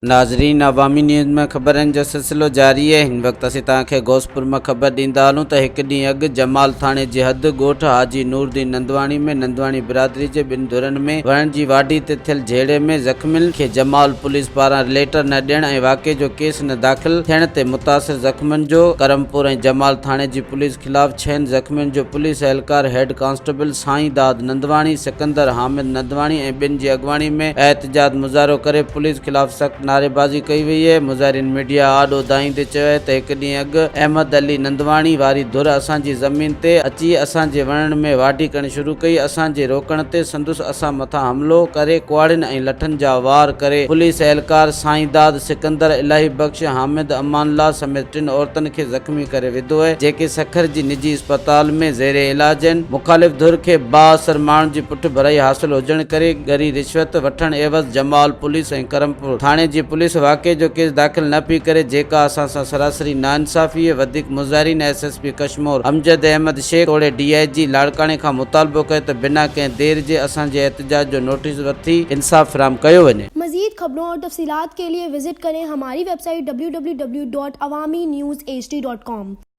ناظرين عوامي نيوز ۾ خبرن جو سلسلو جاري آهي هن وقت اسين توهان کي غوثپور مان خبر ڏيندا هلون ته هڪ ڏينهن اڳ جمال ٿاڻي جي حد ڳوٺ حاجي نور الدين نندواڻي ۾ نندواڻي برادري جي ٻن ڌرين ۾ وڻن جي واڍي تي ٿيل جهيڙي ۾ زخمين کي جمال پوليس پاران رليٽر نه ڏيڻ ۽ واقعي جو ڪيس نه داخل ٿيڻ تي متاثر زخمين جو ڪرمپور ۽ جمال ٿاڻي جي پوليس خلاف ڇهن زخمين جو پوليس اهلڪار هيڊ ڪانسٽيبل سائين داد نندواڻي، سڪندر حامد نندواڻي ۽ ٻين جي اڳواڻي ۾ احتجاج مظاهرو ڪري پوليس خلاف سخت نعريبازي ڪئي وئي آهي. مظاهرين ميڊيا آڏو دانهيندي چيو آهي ته هڪ ڏينهن اڳ احمد علي نندواڻي واري ڌر اسان جي زمين تي اچي اسان جي وڻن ۾ واڍي ڪرڻ شروع ڪئي، اسان جي روڪڻ تي سندس اسان مٿان حملو ڪري ڪهاڙين ۽ لٺن جا وار ڪري پوليس اهلڪار سائين داد، سڪندر، الاهي بخش، حامد، امان الله سميت ٽن عورتن کي زخمي ڪري وڌو آهي، جيڪي سکر جي نجي اسپتال ۾ زير علاج آهن. مخالف ڌر کي بااثر ماڻهن جي پٺڀرائي حاصل هجڻ ڪري ڳري رشوت وٺڻ عيوض جمال پوليس ۽ ڪرمپور ٿاڻي جي پوليس واقعي جو ڪيس داخل نه پئي ڪري، جيڪا اسان سان سراسري ناانصافي آهي. وڌيڪ مظاهرين S S P Kashmore Amjad Ahmed Shaikh توڙي ڊي I جي لاڙڪاڻي کان مطالبو ڪيو ته بنا ڪنهن دير جي اسان جي احتجاج جو نوٽيس وٺي انصاف فراهم ڪيو وڃي. مزيد خبرون اور تفصيلات کے لئے وزٽ ڪرين ھماري web site www.awamiNewsHD.com.